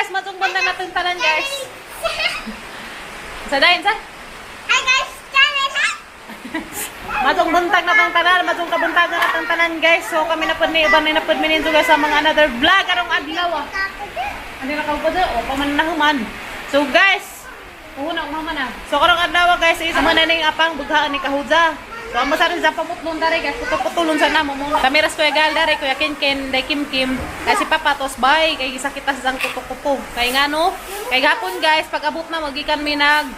guys, matong banda natin tanan, guys. Sa dayon sa? Hi guys, channel. Matong buntag na tong tanan, matong kabuntagan na tong tanan, guys. So kami na pud ni uban na pud mi ninyo, guys, sa mga another vlog karong adlaw ah. Ano na kaupod o pa man nahuman. So guys, una human na. So karong adlaw, guys, is amo na ning apang bughaan ni Kahuza. So amo sa rin sa pamutlon dare, guys, putol-putulon sa namo mo. Kami ras Kuya Gal dare, Kuya Ken Ken, day Kim Kim. Kasi Papa tos bay kay gisakit ta sa kuto-kuto. Kay ngano? Kay gapon, guys, pag abot na magikan mi nag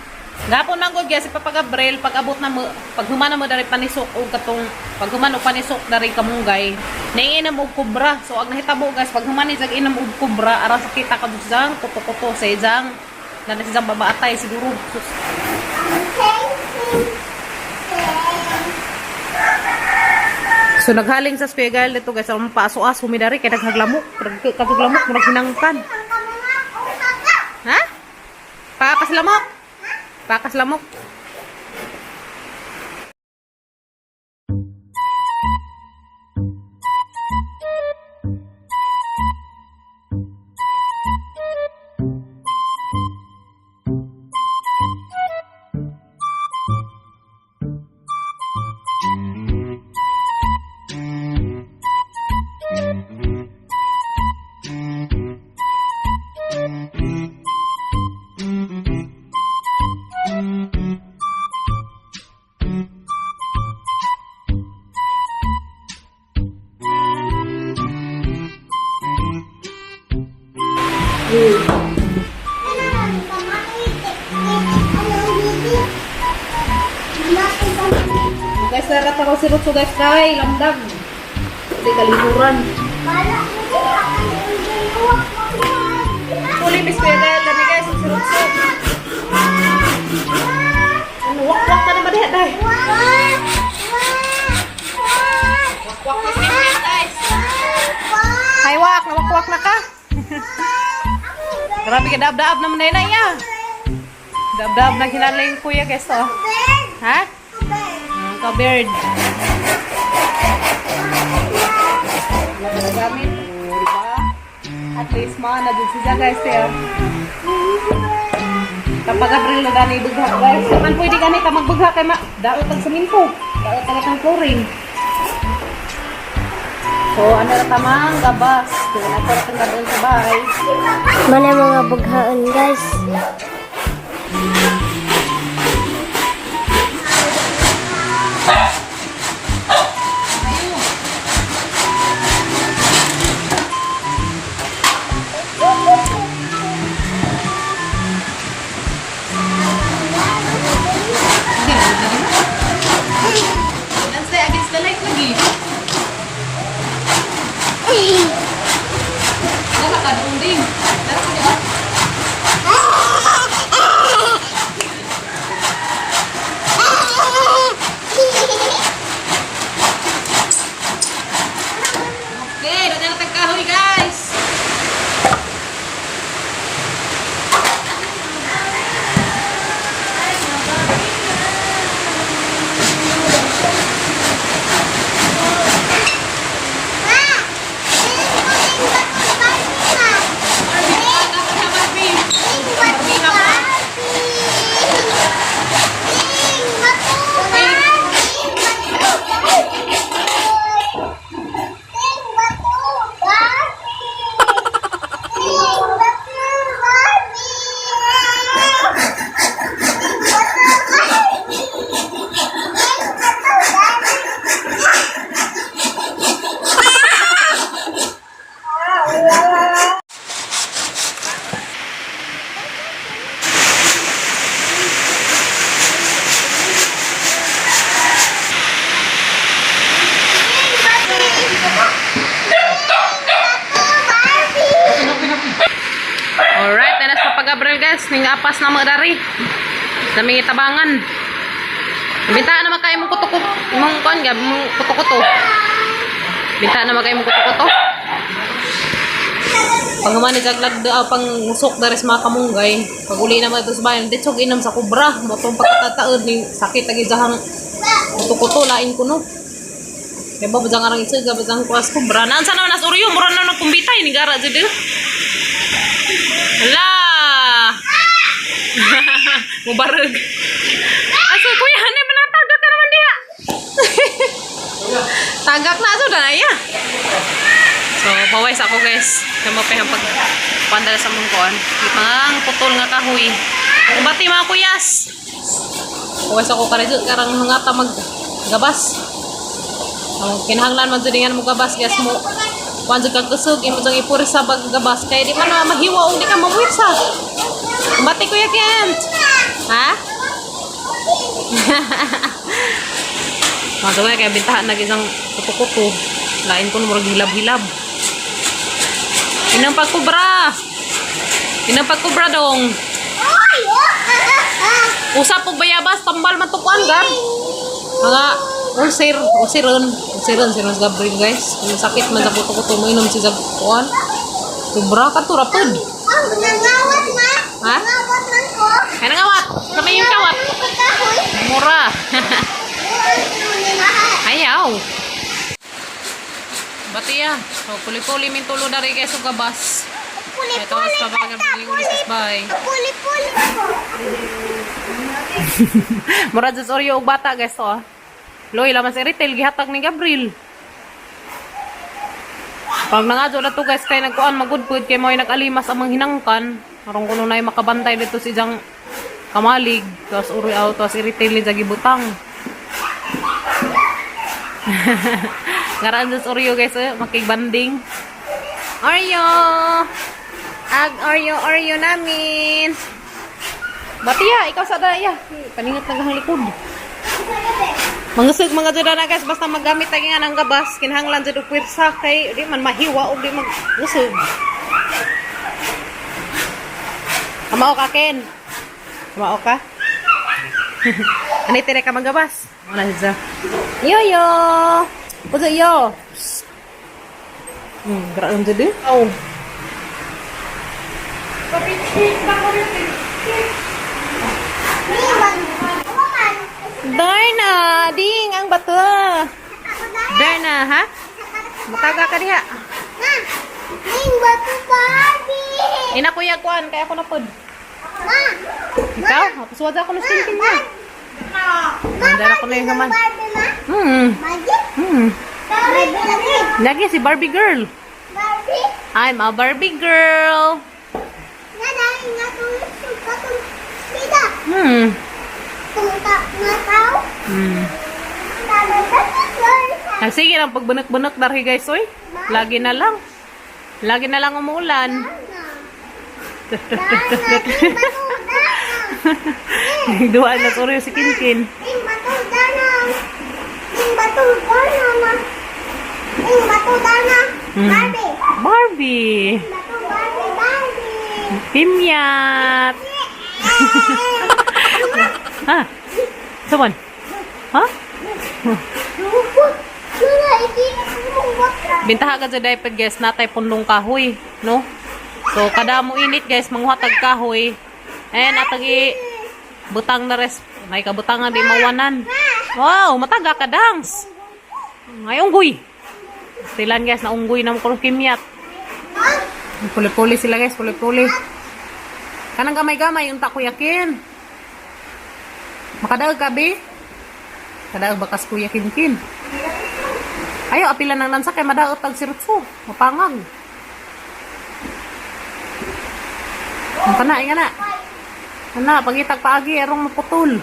gapon man gud guys si Papa Gabriel, pag abot na mo, pag humana mo dari panisok og katong pag human og panisok dari kamunggay, naiinom og kubra. So ag nahitabo, guys, pag human ni jag inom og kubra, aron sakita ka jang kuto-kuto sa jang na si jang babaatay siguro. Sus. So naghaling sa spiegal dito, guys, ang paaso-aso mi dari kay daghaglamok, kaglamok murag hinangkan. Ha? Pakas lamok. Pakas lamok. Guys, narat ako si Rutso, guys, kay lamdam. Hindi kalihuran. Huli, Miss Kuya Gael, dami, guys, si Rutso. Ano, wakwak ka naman diha, day. Wakwak na si Kuya, guys. Hay, wak, nawakwak na ka. Grabe ka, daab-daab naman na yun, iya. Daab-daab na hinalay yung kuya, guys, to. Ha? Ka-bird. Wala ka nagamit. Oh, diba? At least mga na dun siya, guys, eh. Kapag Abril na gani bugha, guys. Man pwede gani ka magbugha kay ma daot ang saminto. Daot ang itong flooring. So ano na tamang gabas. Kaya na ito na doon sa bahay. Mana mga bughaon, guys. Let's say against the light lagi. Dara ka doon ding. Dara ka doon. Okay, doon na tagkahoy, guys. Alright, tenas Papa Gabriel, guys, ning apas na mga dari. Naming tabangan. Bintaan naman kayo mong kuto, mong kuan gab mong kuto-kuto. Bintaan naman kayo mong kuto-kuto. Pag humani jaglag da pang usok dari sa mga kamunggay. Pag uli naman ito sa bayan, ditsog inom sa kubra. Motong pagkatataod ni sakit agi jahang kuto-kuto lain kuno. Kaya ba bajang arang itsa ga bajang kuas kubra. Naan sa naman nas oryo mura na nagkumbitay ni gara jud. Hala! Mubarag. Aso, kuya, hanay man ang tagak ka naman diha. Tagak na aso na iya. So, paways ako, guys. Kamo pa yung pag pandala sa mong kuan. Ipang putol nga kahoy. Bati mga kuyas. Paways ako karejo karang hangata mag gabas. Ang kinahanglan man jud nga mo gabas, guys, mo kuan jud kag kusog imo jud ipursa bag gabas kay di man na mahiwa og di ka mamuwirsa. Bati, Kuya Kent. Ha? Mga kuya, kaya bintahan nag isang kuto-kuto. Lain ko murag hilab-hilab. Inang pagkubra. Inang pagkubra dong. Usap og bayabas, tambal man to kuan gar. Mga ulcer, ulceron, ulceron si Rose Gabriel, guys. Kung sakit man sa kuto-kuto mo inom si sa kuan. Kubra ka to rapod. Ang nangawat ma. Ha? Nangawat man ko. Kaya nangawat. Kami yung kawat. Kahoy. Mura. Ayaw. Bati ya. So, puli-puli min tulo dari guys ug gabas. Ito, mas pabagal bye. Puli-puli ko. Mura jud Oreo og bata, guys, to ah. Loy laman sa retail gihatag ni Gabriel. Pag nangadyo na to, guys, kay nagkuan magudpud kay mo'y nag-alimas amang hinangkan. Aron kuno nay makabantay dito si Jang kamalig, tapos Oreo tapos i-retail ni gibutang. Ngaraan sa Oreo, guys, eh, makigbanding. Oreo! Ag Oreo Oreo namin. Batiya, ikaw sa daya. Paningat na ang likod. Mangasig mga jud na, guys, basta maggamit tayo nga ng gabas, kinahanglan jud og puwersa kay di man mahiwa og di magusog. Kamao ka, Ken. Kamao ka? Ani tire ka magabas. Wala siya. Yo yo. Uzo yo. Graon jud eh. Oh. Darna, ding ang bato. Darna, ha? Mataga ka diha. Ning bato Barbie. Ina kuya kuan kaya ako na pod. Ma. Ikaw, pasuwad ako ng sinking mo. Ma, Dara ko na yung haman. Barbie ma. Barbie? Barbie lagi. Lagi si Barbie girl. Barbie. I'm a Barbie girl. Nga dahil nga tulog ka tung sida. Tungta nga tao. Sige lang pagbunak-bunak darhi, guys, oy. Lagi na lang. Lagi na lang umuulan. Duha na sorry si Kinkin. Ing bato dana. Ing bato dana ma. Ing bato dana. Barbie. Barbie. Bato Barbie Barbie. Pimyat. Ha? Someone. Ha? Bintaha ka sa diaper, guys, natay pundong kahoy, no? So kada mo init, guys, manguha tag kahoy. Ayan atag i butang na res, may kabutangan di mawanan. Wow, mataga ka dangs. Ay unggoy. Silan, guys, na unggoy na mo kimyat. Puli-puli sila, guys, puli-puli. Kanang gamay-gamay unta kuya Ken. Makadaog ka be? Kadaog bakas kuya Kinkin. Ayo, apila ng lansa kay madaot tag sirutso. Mapangag. Ang kana, inga na. Ana, pagitag paagi arong maputol.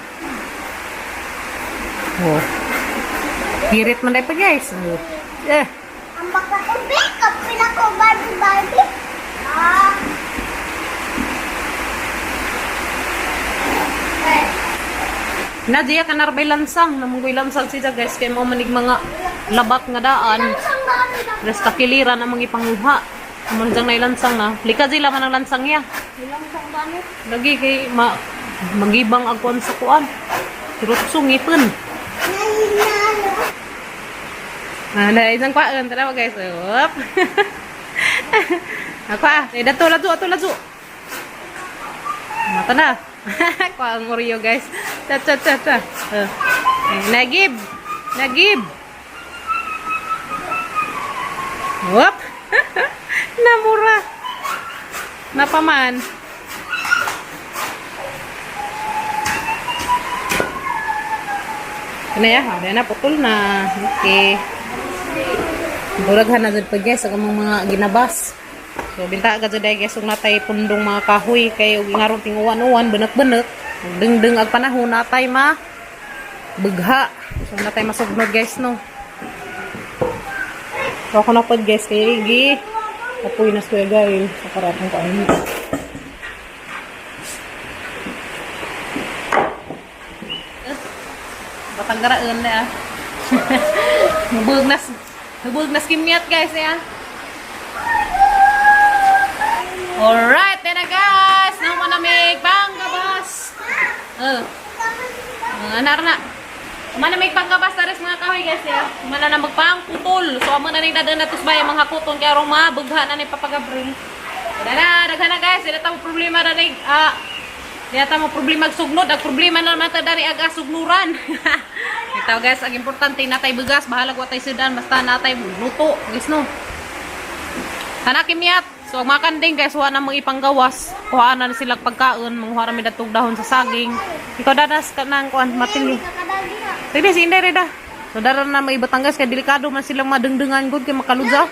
Oh. Hirit man dai pa, guys. Oh. Eh, Ang baka ko kapila ko Barbie Barbie. Ah. Nadia ka narbay lansang, namunggoy lansang siya, guys, kay mo manig mga labat nga daan. Res kakiliran ang mga ipanguha. Amo na diyang nailansang na. Lika sila man ang lansang niya. Lagi kay ma magibang agkuan sa kuan. Sirutso ngipon. Nanalo. Ah, na isang kuan tara guys. Up. Ako ah, eh dato ladyo ato ladyo. Mata na. Kuha ang Oreo, guys. Ta ta ta ta. Eh, nagib. Nagib. Whoop. Namura. Napaman. Ano ya? Ada na putol na. Okay. Duraghan na jud pa guys ang among mga ginabas. So binta ka jud guys ug natay pundong mga kahoy kay ug ingarong tinguwan-uwan benek-benek. Dengdeng ag panahon natay ma bugha. So natay masugnod guys no. So ako na pod guys kay gi apoy na suya guys sa karatong kain. Batang daraan na ah. Hubog na hubog na skimyat guys ya. Alright, then na guys. Nahuman na may panggabas. Anar na. Human na may panggabas na rin mga kahoy guys ya. Human na na magpangputol. So amo na ning dadaan na tusbay mga hakuton kay arong mabugha na ni Papa Gabriel. Dana, daghan na guys, dili ta mo problema na ning di ta mo problema ag sugnod, ag problema na naman ta dari ag asugnuran. Ito guys, ang importante natay bugas, bahalag wa tay sudan basta natay luto, guys no. Tanakimyat. So ang mga kanding guys, wa na mong ipanggawas. Kuhaan na sila pagkaon, manguha ra mi datong dahon sa saging. Ikaw dadas ka nang kuan matili. Sige, si Inday reda. So dara na may Batangas kay delikado man silang madengdengan gud kay makaludza.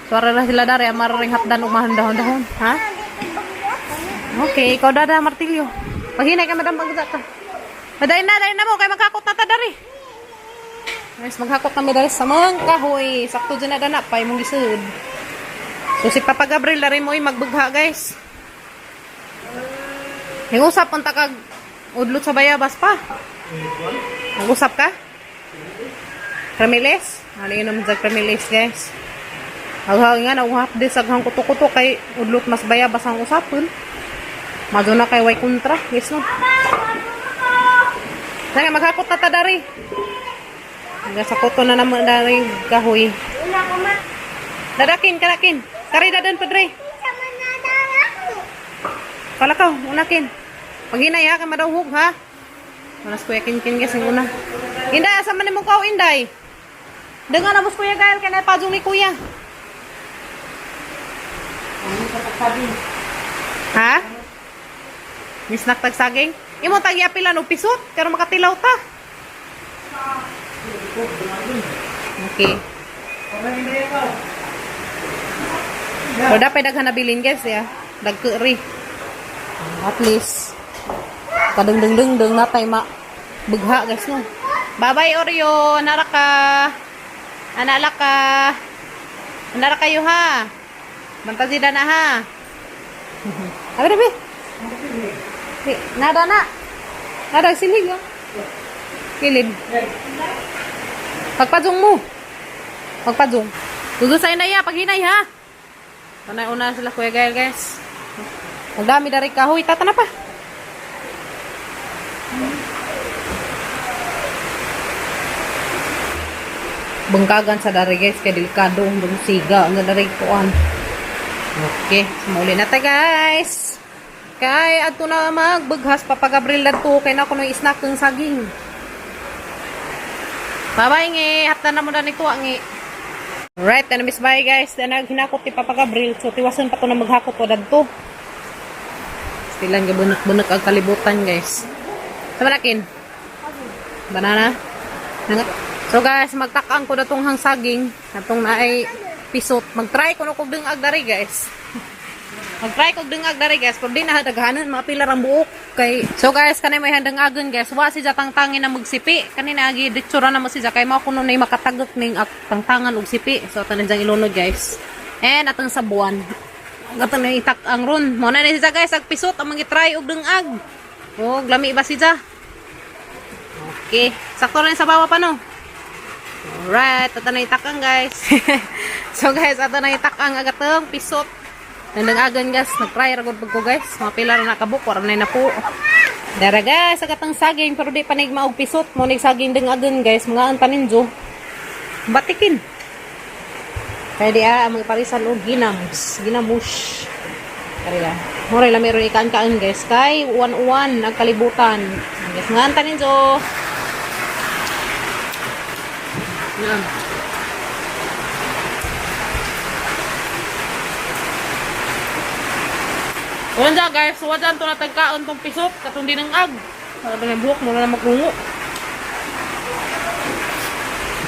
So ara ra sila dara amara ring hapdan ug dahon-dahon, ha? Okay, ikaw dada martilyo. Paghinay ka madam pagudza ka. Madayon na, dayon na mo kay maghakot na ta dari. Guys, maghakot na mi dari sa mga kahoy. Sakto dyan na dana pa imong gisud. So si Papa Gabriel dari mo magbugha guys. Nangusap unta kag udlot sa bayabas pa. Nag-usap ka? Kremiles? Ano yun naman sa kremiles, guys? Haghang nga, nauhap din sa haghang kuto-kuto kay udlot mas bayabas ang usapon. Mazo na kay way kontra, guys no? Sige, maghakot na ta dari. Hanggang sa kuto na naman dari kahoy. Una ko ma. Dadakin, kadakin. Kari dadan, padre. Sama na dara ko. Kalakaw, unakin. Paghinay ha, kay madawhog ha. Manas kuya kinkin guys, ang una. Inday, asa man nimo kaw, Inday? Dengar na bus kuya Gael, kay napajong ni kuya. Ha? Misnak tag saging? Imo tag iapilan og pisot, karon makatilaw ta. Okay. So, dapat daghan nabilin guys ya. Dagkeri. At least kadung-dung-dung natay ma bugha guys no. Bye-bye Oreo, nara ka. Anala ka. Nara kayo ha. Bantazida na ha. Abi be. Di, nada na. Nada silig oh. Kilid. Pagpajong mo. Pagpajong. Gugusay na ya, paghinay ha. Una-una sila Kuya Gael guys. Ang dami dari kahoy. Tatana pa. Bungkagan sa dari guys. Kay delikado. Ang siga. Ang dari kuan. Okay. Sumuli na ta guys. Kay adto na magbughas Papa Gabriel dadto kay na kuno snack ng saging. Bye-bye ngi. Haptan na mo na ni tuwa ngi. Right, ano miss bye guys. Na naghinakot ni Papa Gabriel. So tiwasan pa to na maghakot wa dadto. Stilan ga bunak-bunak ang kalibutan guys. Sama nakin. Banana. So guys, magtakang ko na tong hang saging. Atong naay pisot. Magtry ko na kog dungag dari guys. Magtry kog dungag dari guys. Pero di na daghanan mga pila ang buok kay. So guys, kanay may handang agon guys. Wa si tangtangin na magsipi. Kanina agi ditsura na mo si kay mao kuno nay makatagok ning tangtangan og sipi. So tanan diyang ilunod guys. And atong sabuan. Atong na itak ang ron. Mo na ni siya guys, ag pisot ang mga try og dungag. Og lami ba siya? Okay. Sakto rin sa bawa pa no. Alright, ato na itakang guys. So guys, ato na itakang agatong pisot. Nandangagan guys, nagtry ra gud pag ko guys. Mga pila ra nakabuk, wala na napo. Dara guys, agatang saging pero di panig maog pisot. Mo nig saging dangagan guys, mga antaninjo. Batikin. Kaya di ah, ang mga parisan og ginams, ginamush. Kaya Mura lang meron ikaan-kaan guys. Kay uwan-uwan ang kalibutan. Guys, mga antaninjo. Yan. Wala dyan guys, wala dyan ito natagkaon tong pisot, katong din ang ag. Para ba yung buhok mo na magrungo.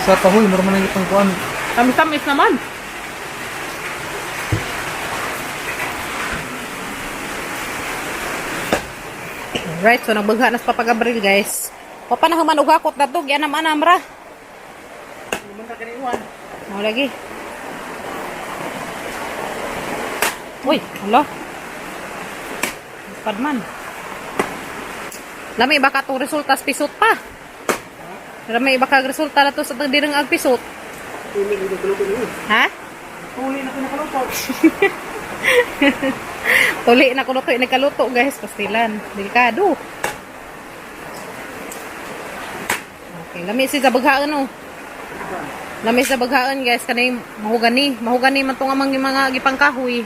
Sa pahoy, meron man ang itong kuan. Tamis-tamis naman. Alright, so nagbagha na sa Papa Gabriel, guys. Papa na human og hakot na to, gianam anam ra. Mo lagi. Uy, hala. Padman. Lami baka tong resulta sa pisot pa. Lami baka resulta na to sa tagdirang ag pisot. Ha? Uli na pinakaluto. Tuli na kuno to nagkaluto, guys, pastilan. Delikado. Okay, lami si sa baghaan oh. Lami sa baghaan, guys, kanay mahugani, mahugani man tong amang yung mga gipangkahoy.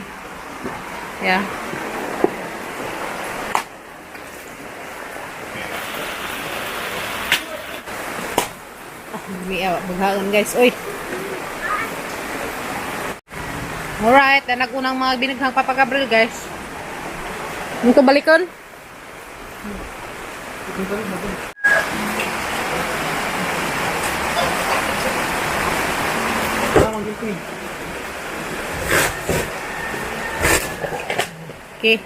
Yeah. Ah, lami ah, baghaan, guys. Oy. Alright, na nagunang mga binighang Papa Gabriel, guys. Nito balikon? Okay.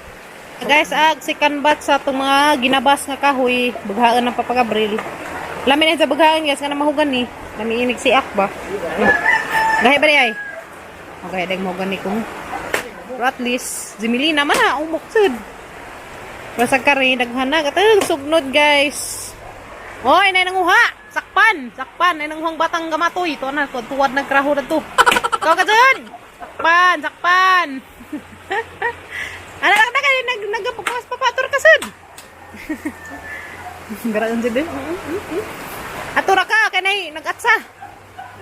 Guys, ag second batch sa itong mga ginabas nga kahoy, baghaan ng Papa Gabriel. Lami na sa baghaan, guys, nga na mahugan ni. Lami inig siak ba? Gahi ba di ay? Okay, dahil mahugan ni kung. Pero at least, zimili naman na, umuksod. Basta kare, daghanag. At ang sugnod, guys. Hoy, nay nanguha! Sakpan! Sakpan! Nay nanguhang batang gamatoy. Ito na, tuwad nagkraho na to. Ikaw ka dyan! Sakpan! Sakpan! Ano lang na kayo, nag nagpapas papator ka sad. Garaan jud eh. Atura ka kanay nagatsa.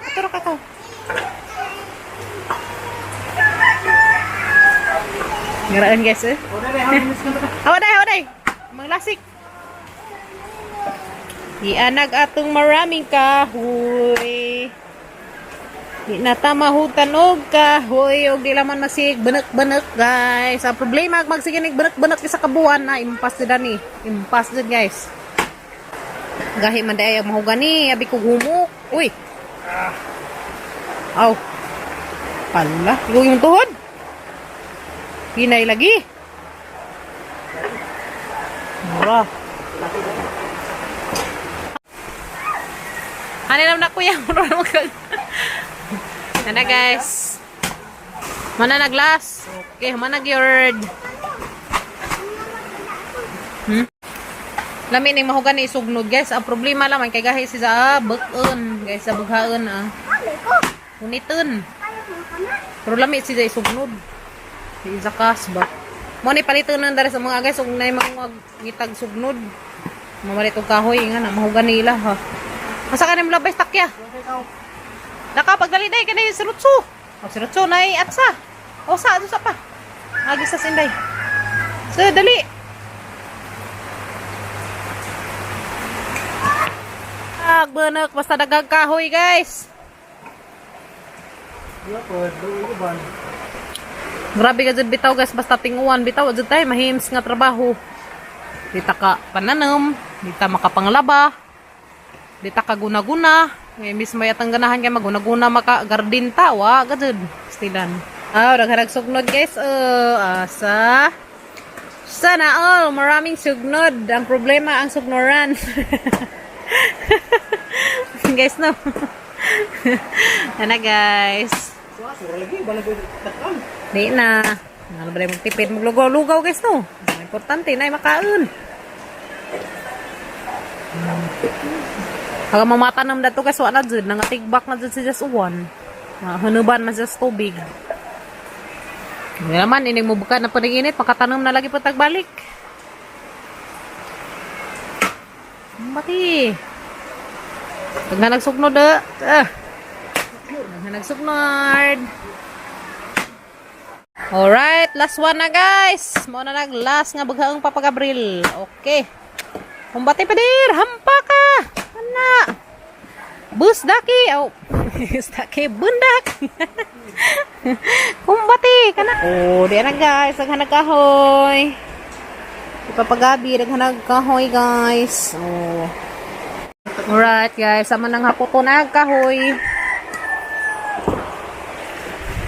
Atura ka ka. Garaan, guys, eh. Hawa day, hawa day. Manglasik. Ianag atong maraming kahoy. Di na ta mahutan og kahoy og di laman masig banak-banak, guys. Ang problema ag magsige nig banak-banak isa ka buwan na impas jud ani. Impas jud, guys. Gahi man day ang mahugani, abi kog humok. Uy. Aw. Pala, ikaw yung tuhod. Hinay lagi. Mura. Ano naman na kuya? Mura naman ka. Ano, guys? Mana na glass? Okay, mana gyud. Lami ning mahugan ni isugnod, guys. Ang problema lang man kay gahi si sa buk-on, guys, sa bughaon ah. Uniton. Pero lami si sa isugnod. Si Zakas ba. Mo ni paliton nang dara sa mga guys ug nay mga ngitag sugnod. Mamalit og kahoy nga na mahugan nila ha. Asa ka nim labay takya? Nakapagdali day kanay si Rutso. O si Rutso nay atsa. O sa ato sa pa. Agi sa sinday. So dali. Agbanak basta daghang kahoy, guys. Grabe ka jud bitaw, guys, basta tinguan bitaw jud tay mahims nga trabaho. Di ta ka pananom, di ta makapanglaba, di ta ka guna-guna. Ngay mismo yatang ganahan kay maguna-guna maka garden ta wa ka jud. Stilan. Ah, daghan sugnod, guys. Oh, asa. Sana all maraming sugnod. Ang problema ang sugnoran. Guys, no. Ana, guys. Di na. Ano ba yung magtipid? Maglugaw-lugaw, guys, no? Ang importante na ay makaon. Hanggang mamatanam na to, guys, wala na dyan. Nangatigbak na dyan si Just Uwan. Hanuban man siya sa tubig. Hindi naman, inig mo buka na paninginit. Pagkatanam na lagi patagbalik. Bati. Pag na nagsugnod, ah. Ah. Pag na nagsugnod. Alright, last one na, guys. Mao na nag last nga baghaang Papa Gabriel. Okay. Kumbati padir, hampa ka. Ana. Bus daki. Oh. Bus daki bundak. Kumbati kana. Oh, di na, guys, daghan kahoy. Si Papa Gabi, daghan kahoy, guys. Oh. Alright guys, sama nang haputo na kahoy.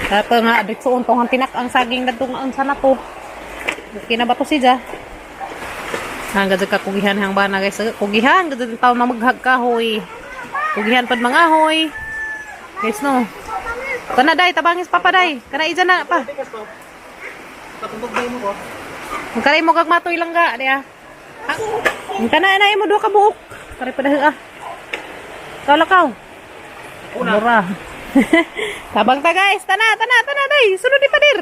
Dato nga, dito untong ang tinak ang saging na ang sana to. Okay na ba to siya? Hanggang ka kugihan hang bana guys. Kugihan, gud taon na maghag kahoy. Kugihan pad mga hoy. Guys no. Kana day, tabangis papa day. Kana ija na pa. Patungog ba mo ko? Ang karay mo kag matoy lang ga, diya. Ang kana na mo duha ka buok. Kare pa ah. Ikaw lakaw. Mura. Tabang ta guys, tana tana tana day. Sunod di pader.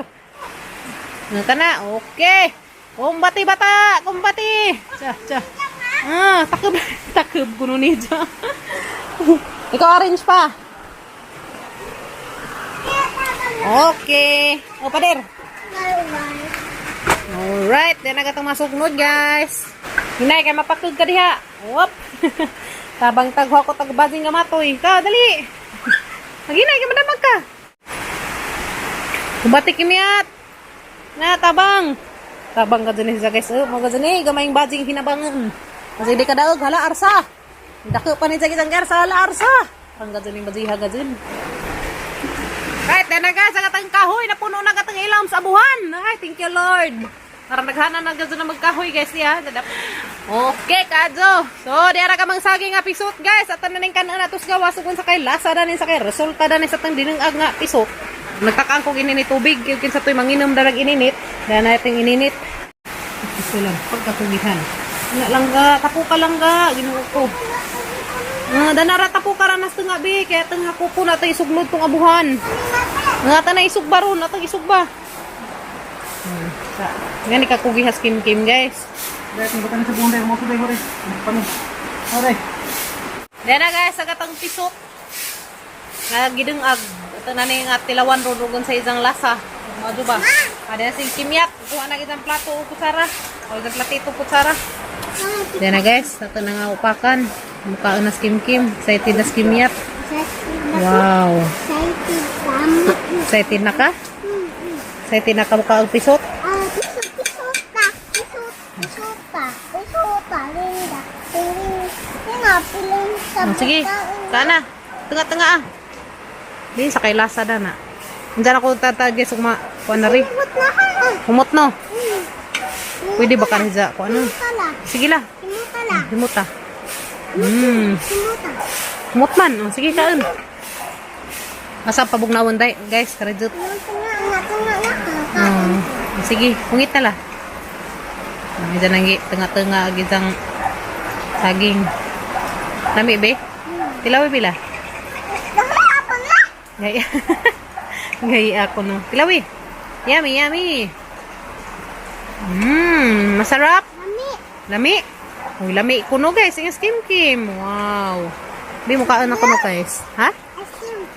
Ang Tana, okay. Kumbati bata, kumbati. Cha cha. Ah, takab takab kuno ni ja. Ikaw orange pa. Okay. O pader. Alright, then agatong masugnod guys. Hinay kay mapakug ka diha. Whoop. Tabang tagwa ko tagbasing nga matoy. Ka dali. Maginay kay madamag ka. Kumbati kimiyat. Na tabang. Tabang ka dyan siya guys. Oh, mga dyan eh, gamayng bajing hinabangan. Kasi di ka daog, hala arsa. Dako pa ni sa arsa, hala arsa. Ang gadyan yung bajiha gadyan. Right, then na guys, ang atang kahoy, napuno na katang ilam sa buhan. Ay, thank you Lord. Para naghana na gadyo na magkahoy guys niya. Okay, kadyo. So, di ara ka mang saging nga pisot guys. At tanan kanan atos gawa sugon sa kay lasa danin sa kay resulta danin sa tang dinungag nga pisot. Nagtakaang kog ini ni tubig kinsa toy manginom darag ininit. Dahil na itong ininit. Ito lang, pagkatugihan. Nga lang ga, tapo ka lang ga, Ginoo ko. Ah, danara tapo ka ra nas tunga bi, kaya tang hakupo na tay isugnod tong abuhan. Nga ta na isugba ron, atang isugba. Sa ngani ka kugihas kim kim guys. Dahil kung batan sa buong dahil mo sa dahil hore. Pano? Hore. Dena guys, sa katang pisok. Nga gidungag. Ito na ni nga tilawan rurugon sa isang lasa. Mao ba? Ada sing kimyak, kuha na isang plato o kutsara. O isang platito kutsara. Dena guys, ito na nga upakan. Mukha na kim kim, excited na kimyak. Wow. Excited na ka? Excited na ka mukha ang pisot? Oh, sige, sana. Tunga-tunga ah. Di sa kay lasa na na. Diyan ako tatagay sa kuma kuan na rin. Humot no. Pwede ba ka rin kuan ano? Sige la. Himuta. Humot man. Oh, sige kaon. Asa pabugnawon day, guys, karejut. Oh, sige, hungit na la. Diyan ang tengah-tengah gizang saging. Lami be? Tilawi bila? Gaya. Gaya ako no. Tilawi. Yummy, yummy. Masarap. Lami. Uy, lami kuno guys. Ang skim kim. Wow. Bi mukhaan ako no guys. Ha?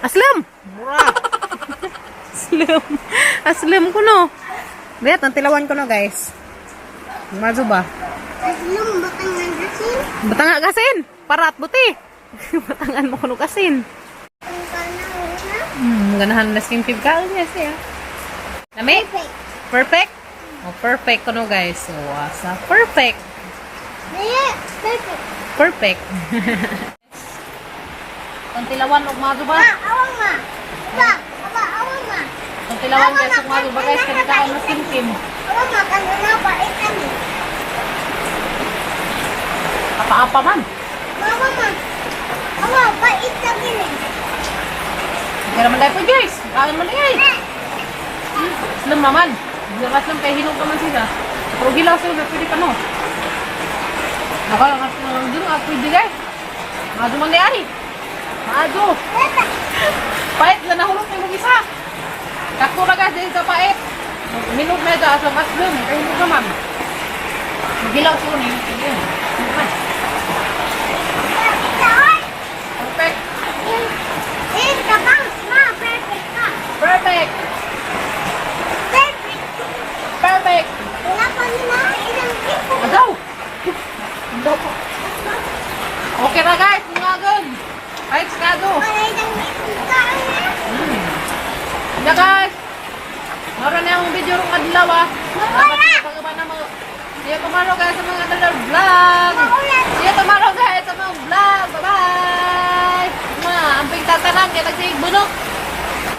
Aslam. Mura. Aslam. Aslam kuno. Bayat ang tilawan kuno guys. Mazo ba? Batang gasin. Parat buti. Batangan mo kuno kasin. Ganahan na skim kim kaon niya siya. Lami? Perfect? Oh, perfect kuno guys. So, asa perfect. Perfect. Ang tilawan og mazo ba? Ang tilawan guys og mazo ba guys kani kaon na kim kim. Apa-apa man. Kaya naman tayo po guys. Kaon man guys. Slim naman. Hindi slim kay hinog naman sila. Pero gilaw sila pwede pa no. Naka lang dun ah, pwede guys. Maado man di ay. Maado. Pait na nahulog ni mong isa. Takbo na guys dahil sa pait. Minog na ito aslam aslam. Kay hinog naman. Magilaw sila ni. Sige. Hinog man. Perfect. Perfect. Perfect. Adaw! Adaw po. Okay na guys, bungagon. Kahit skado. Na guys. Meron na yung video rong adlaw ah. Mawala! Pag na mga. See you tomorrow guys sa mga another vlog. See you tomorrow guys sa mga vlog. Bye-bye. Kaya tagsigig bunok.